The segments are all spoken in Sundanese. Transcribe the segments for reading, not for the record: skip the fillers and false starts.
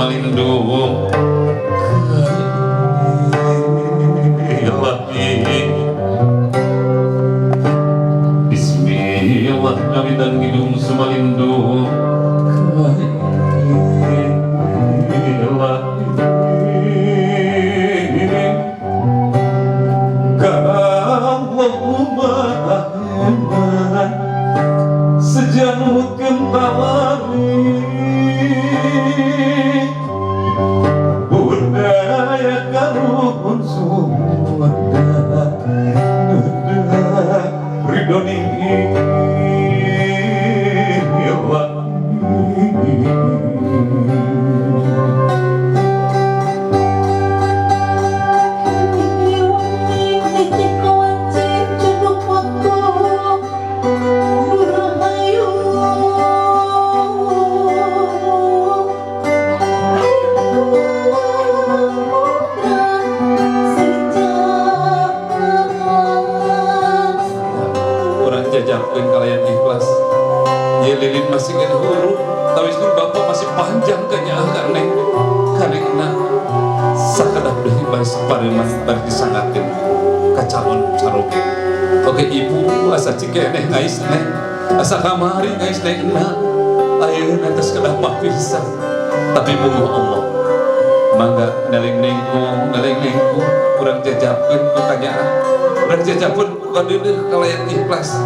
Sumalindung Ilahi. Bismillah ngawitan ngidung sumalindung Ilahi. Allahumma sejanutkeun tawari budaya karuhun Sunda ridoni. Urang jajabkeun kalayan ikhlas. Ye lilin masih kena huruf, tapi ini bapak masih panjang kanyaah ka neng kanengna. Sakedap deui baris pareuman bari disanggakeun ka calon caroge. Oke ibu, asa cikeneh ngais neng, asa kamari ngais neng na, ayeuna tos kedap pisan. Tapi bunguh Allah. Mangga neleng nengkung, neleng nengkung, urang jajabkeun ku kanyaah, urang jajabkeun ku kadeudeuh kalayan ikhlas.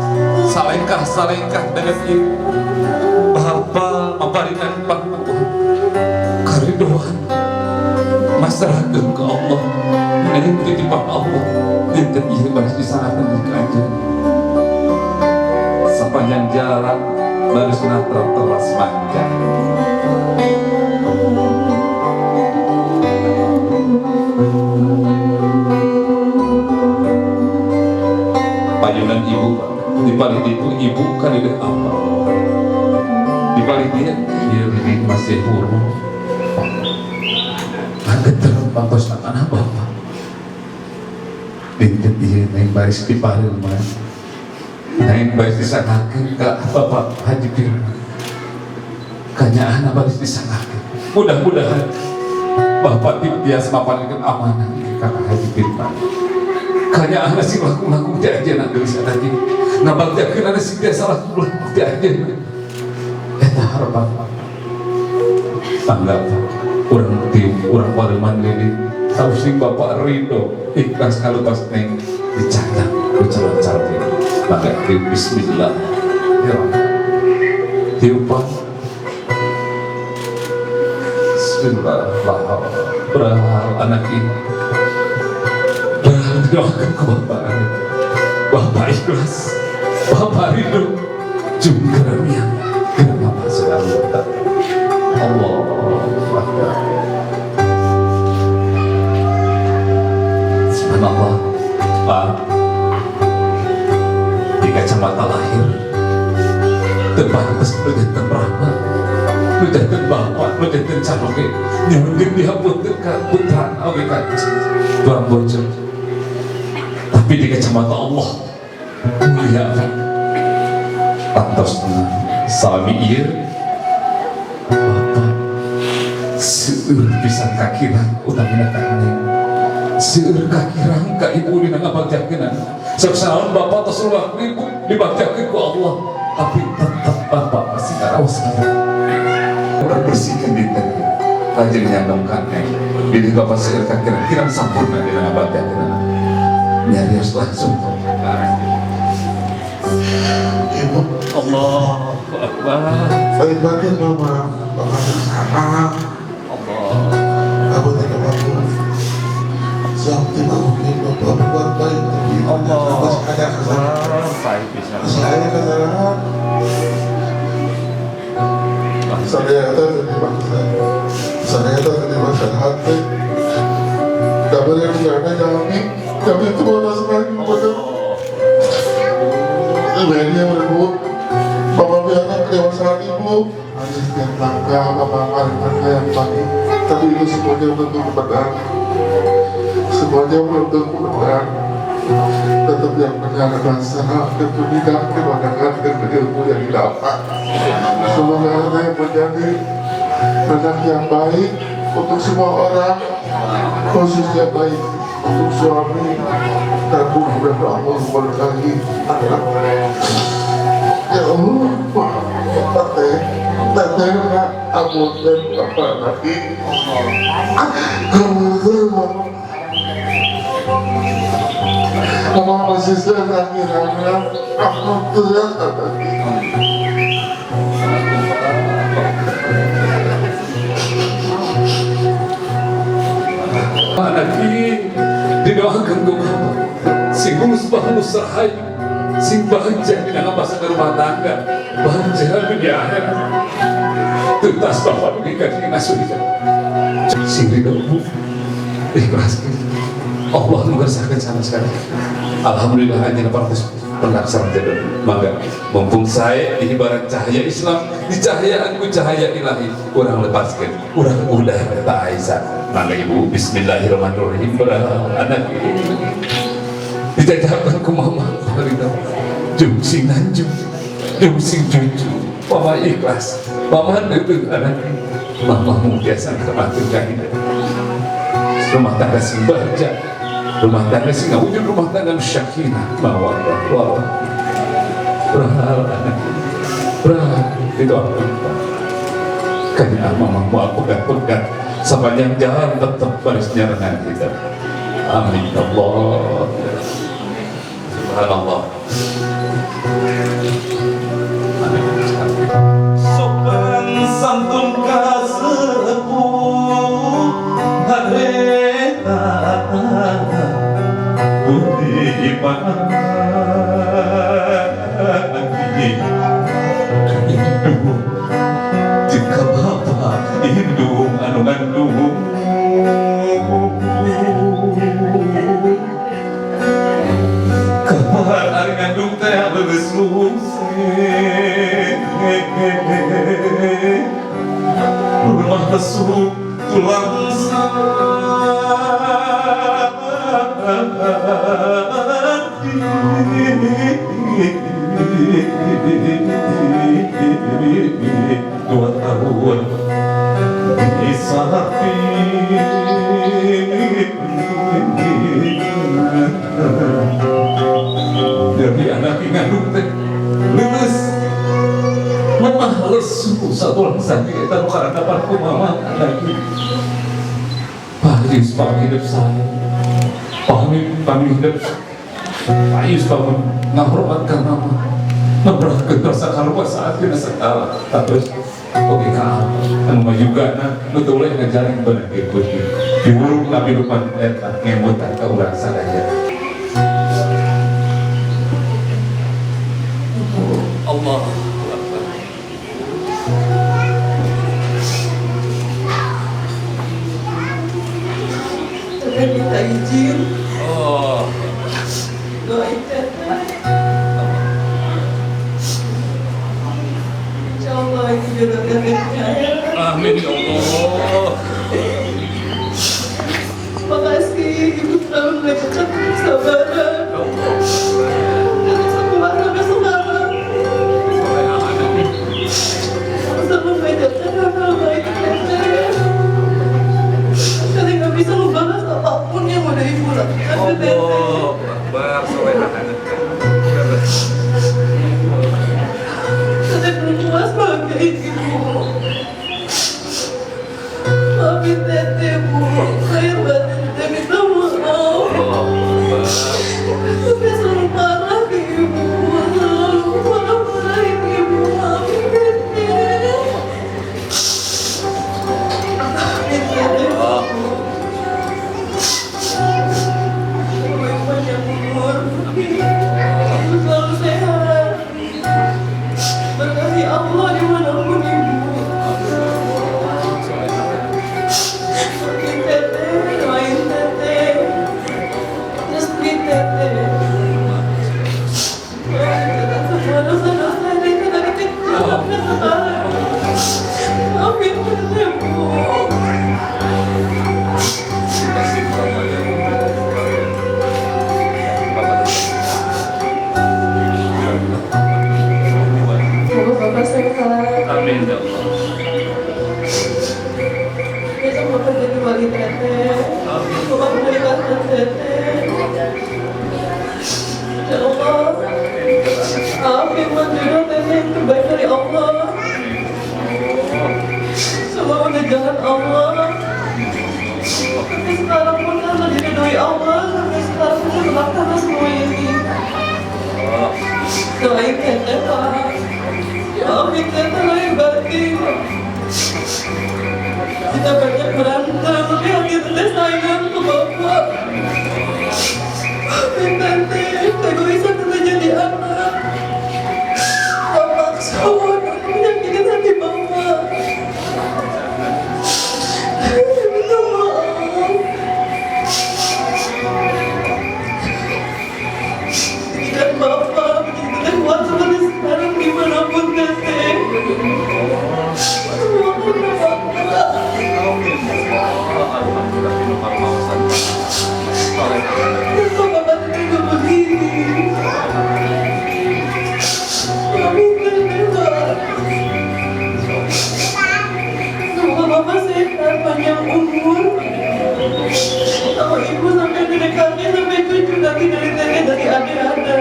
Salengkah salengkah dengan ieu Bapak maparinan pangkuan karidoan, masrahkeun ke Allah. Neng titipan Allah, dinten ieu baris disanggakeun di ka anjeun. Sepanjang jalan baris natrap teras manja. Payunan ibu di paling itu ibu kan itu apa di paling dia dia ini masih huruf geter pangtos anak bapak. Dinten ieu neng baris di pareuman, neng baris disanggakeun ka Bapak Haji Firman, kanyaahna baris disanggakeun. Mudah-mudahan Bapak tiasa maparinkeun amanah ka Kakak Haji Firman. Kanyaahna sing langkung-langkung ti anjeunna geulis eta ti ngabagjakeun sing tiasa langkung-langkung ti anjeunna. Eta harapan. Tanggap urang tim urang pareuman lilin sing Bapak ridho ikhlas kalau pas neng dicatat ku calon calon. Maka tiup bismillah ya, tiup Pak. Bismillah. Berhal anak ini berhal didoakan ke Bapak. Bapak ikhlas, Bapak ridho jung keramian geram Bapak selalu. Allah Akbar. Subhanallah Pak, di kacamata lahir teu pantes nu janten rahmat, nu janten bapak, nu janten caroge. Nyuhunkeun dihapunten ka putra oge ka tuang bojo, tapi di kacamata Allah mulia Pak. Tantosna salami ieu bapak seueur pisan kakirang, utamina ka neng, seueur kakirang ka ibu dina ngabagjakeun. Sok sanaon bapak tos luang ribu dibagjakeun ku Allah, tapi tetap bapak masih ngaraos kieu. Urang bersihkeun dinten lajeng nyandong ka neng. Bilih bapak seueur kakirang, kirang sampurna dina ngabagjakeun, nyarios langsung. Ibu. Allahu Akbar. Saya batin mama, bapak sengsara. Allah. Aku tidak mampu. Siap tidak mungkin bapak berbuat baik, tapi Allah. masih ada kesalahan. Baik bisa. Masih ada kesalahan. Saya kata terima, saya kata terima hati. Dapat yang berada kami, kami itu mau lagi kepada Ibu ibu. Bapak biarkan kedewasaan ibu. Hanya setiap langkah bapak langkah yang baik, tapi itu semuanya untuk kebenaran. Semuanya untuk kebenaran. Tetap yang benar adalah salah dan pendidikan, kebenaran dan ilmu yang didapat. Semoga saya menjadi Anak yang baik untuk semua orang, khususnya baik untuk suami, dan mudah-mudahan Allah memberkahi anak. Ya Allah, teteh, teteh nak amunten bapak lagi. Mama masih senang kiranya alhamdulillah lagi. Anak ini didoakan ke mama sing musbah musrahayu sing bahagia di dalam masa rumah tangga, bahagia di akhirat. Tuntas bapak dugi ka dieu ngasuh sing ridho Bu, ikhlas. Allah mengerjakan sama sekali. Alhamdulillah hanya proses pelaksanaan jodoh. Mangga mumpung saya di hibaran cahaya Islam, di cahayaanku cahaya ilahi, urang lepaskan, urang udah kata Aisyah. Mangga Ibu, bismillahirrahmanirrahim. Anak dijajakan ku mama ridho. Jung sing nanjung, jung sing cucu, mama ikhlas, mama nuduh anak, mama mau biasa kematin kaki. Rumah tangga sing bahagia, rumah tangga sing wujud rumah tangga sakinah, mawaddah warahmah. Berhal anak, berhal itu apa? Kayaknya mama mau aku pegat-pegat sepanjang jalan tetap baris nyarengan kita. Amin ya Allah. Subhanallah. Amin. Sopan santun kasepuh hareta budi pagi indung jika bapak indung anu ngandung kabar ari ngandung teh leuleus rumah lesu tulang sati 2 tahun disapi dari anak ngandung teh lulus lemah lesu satu sati eta nu karandapan ku mama lagi Pak Yus paham hidup saya, paham hidup Pak Yus paham ngahormatkan mama, memperhatikan rasa karupa saat kita segala terus oke ka anu mayuga na nu teu boleh ngajarin bener gitu diwuruk nabi lupa eta ngemutan ka urang sadaya. Allah. Teteh minta izin. Oh. Doain Teteh. Insya Allah ini jodoh Teteh. Amin ya Allah. Makasih Ibu selalu mengajarkan kesabaran. Karena semua sampai sekarang. Doain Teteh, Pak. Maafin Teteh lahir batin. Kita banyak berantem, tapi hati Teteh sayang ke Bapak. Maafin Teteh, egoisan Teteh jadi anak. Tak maksud untuk menyakiti hati Bapak. Minta maaf. Jika Bapak begitu Teteh kuat seperti sekarang dimanapun Teteh. Semua karena Bapak. Kenapa Bapak Teteh gak begini? Maafin Teteh, Pak. Semoga Bapak sehat, panjang umur. Sama ibu sampai nenek kakek sampai cucu nanti dari nenek dari adik ada.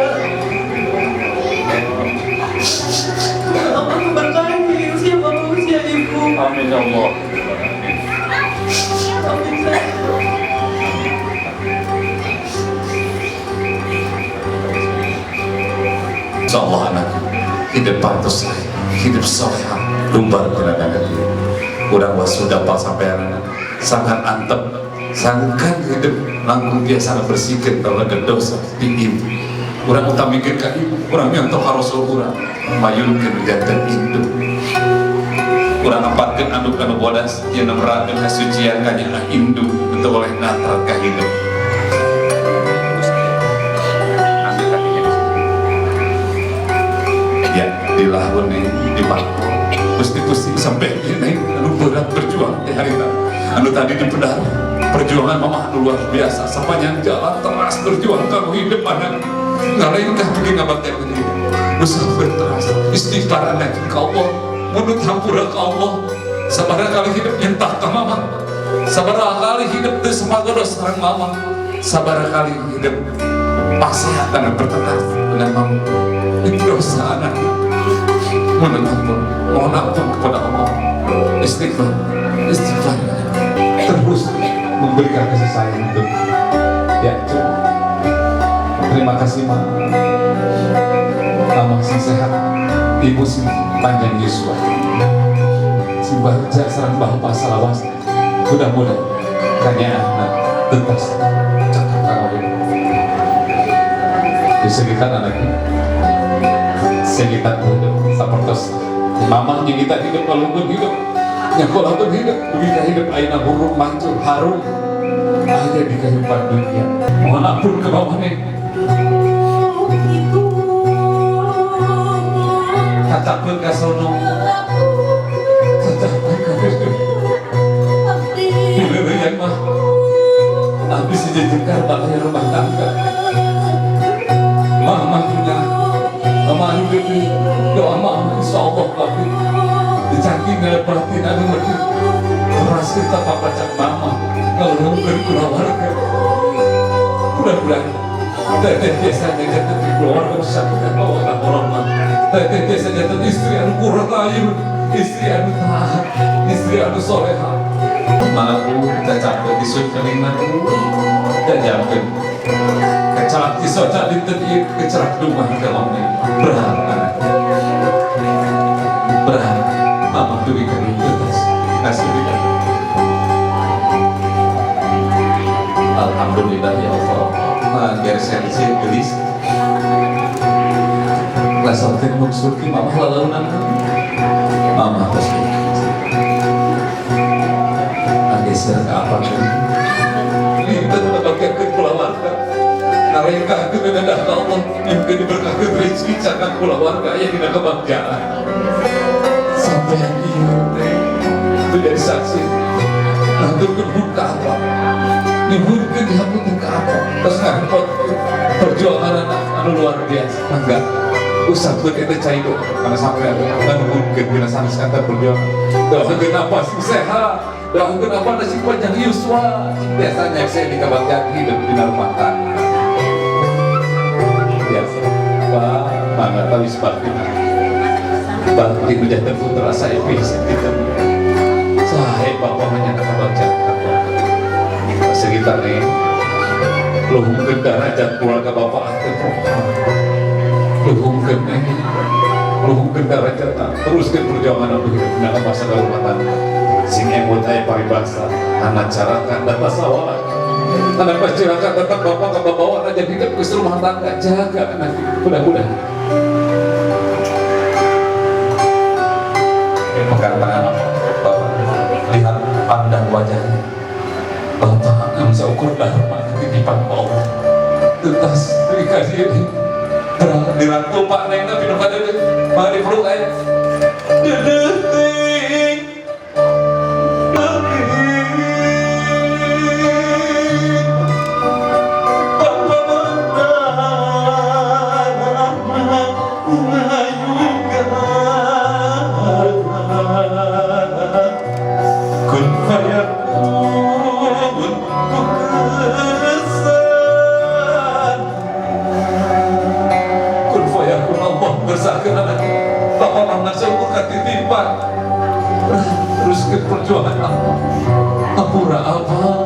Allah memberkahi usia bapak usia ibu. Amin ya Allah. Amin sayang. Insya Allah anak hidup pantas, hidup soleha, lumbar kena dia. Urang wasuda pak sampai anak sangat antep, sangkan hidup langkung biasa bersihkan kalau ada dosa di ibu. Urang utamikan ka ibu, urang nyontoh ka Rasul urang, mayunkeun janten induk. Urang ngapatkeun anduk anu bodas, ieu nemrakeun kasucian ka nyaah induk, untuk oleh natra ka hidup. Ambil kakinya di sini. Ya, di lahun nih, di bangku. Gusti-gusti sampai ini anu berat berjuang di hari itu. Anu tadi di pedar, perjuangan mama anu luar biasa. Sepanjang jalan teras berjuang kamu hidup anak. Ngalengkah pergi ngabakti hidup. Usaha berteras, istighfar anak ke Allah, munut hampura ke Allah. Sabaraha kali hidup nyentah ke mama. Sabaraha kali hidup teu samagodos sareng mama. Sabaraha kali hidup pasehatan dan bertengkar dengan mama. Itu dosa anak. Mohon ampun, mohon ampun kepada Allah. Istighfar, istighfar. Terus memberikan kasih sayang untuk ya cukup. Terima kasih ma. Mama sing sehat, ibu sing panjang yuswa. Sing bagja sareng bapak salawas. Mudah-mudahan kanya anak tetas cakap kawin. Di sekitar anaknya, sekitar hidup sapertos mama nyingitan hidup walaupun hidup nyakolahkeun hidup dugi hidup ayeuna burung mancur harum aya di kehidupan dunia. Mohon ampun ke bawah nih. Kacapkeun ka sono, kacapkeun ka hidup. Dileuleuyang mah abis dijejekar bahaya rumah tangga. Mama punya mama anu gede doa mama insya Allah tapi dicangking dalam batin anu gede keras kita papa cak mama kalau nungguin keluarga. Mudah-mudahan teteh biasanya jatuh di keluarga sakit bawa rahmat. Teteh biasa jatuh istri anu kurang ayun, istri anu taat, istri anu soleha. Malaku cacap di keling aku dan jamkeun kecelak disoca dinten ieu kecelak rumah ka nih berat anak berat mama dugi ka dieu tas kasih kita. Alhamdulillah ya Allah mah geser sih gelis lasaukeun maksud mama lalaunan mama tos geser ke apa dinten ngebagiakeun kulawarga ngarengkahkeun dadah ka Allah nyuhunkeun diberkahkeun rezeki cakan kulawarga aya dina kebahagiaan sampai yang ieu teh menjadi saksi ngaturkeun nuhun ka apa nyuhunkeun dihapunten ka apa terus ngarepotkeun perjuangan anak anu luar biasa mangga usahkeun eta cai doa karena sampai nganuhunkeun dina sanes kata perjuangan doakeun apa sing sehat doakeun apa sing panjang yuswa biasanya saya di kebahagiaan hidup di rumah tangga biasa Pak mangga tawis bakti bakti menjadi putra saya bisa kita saya bapak hanya kebahagiaan sekitar nih luhungkeun darajat keluarga bapak teh. Luhungkeun neng, luhungkeun darajatna, teruskeun perjuangan abdi hidup dalam masa rumah tangga. Sing emut aya paribasa, anak carakan dan sawala. Anak pas cilaka tetap bapak ke bawa jadi kan ke rumah tangga jaga anak mudah-mudahan. Pegang tangan bapak, lihat pandang wajahnya. Bapak yang seukur dharma titipan Allah. Tuntas dikasih ini. Dirangkul Pak Neng tapi nu kada mah dipeluk aya. Dedetik. Detik. Bapak kun fayakun ku kesan kun fayakun Allah ngersakeun anak bapak mah ngaseukur ka titipan terus ke perjuangan Allah. Hampura apa.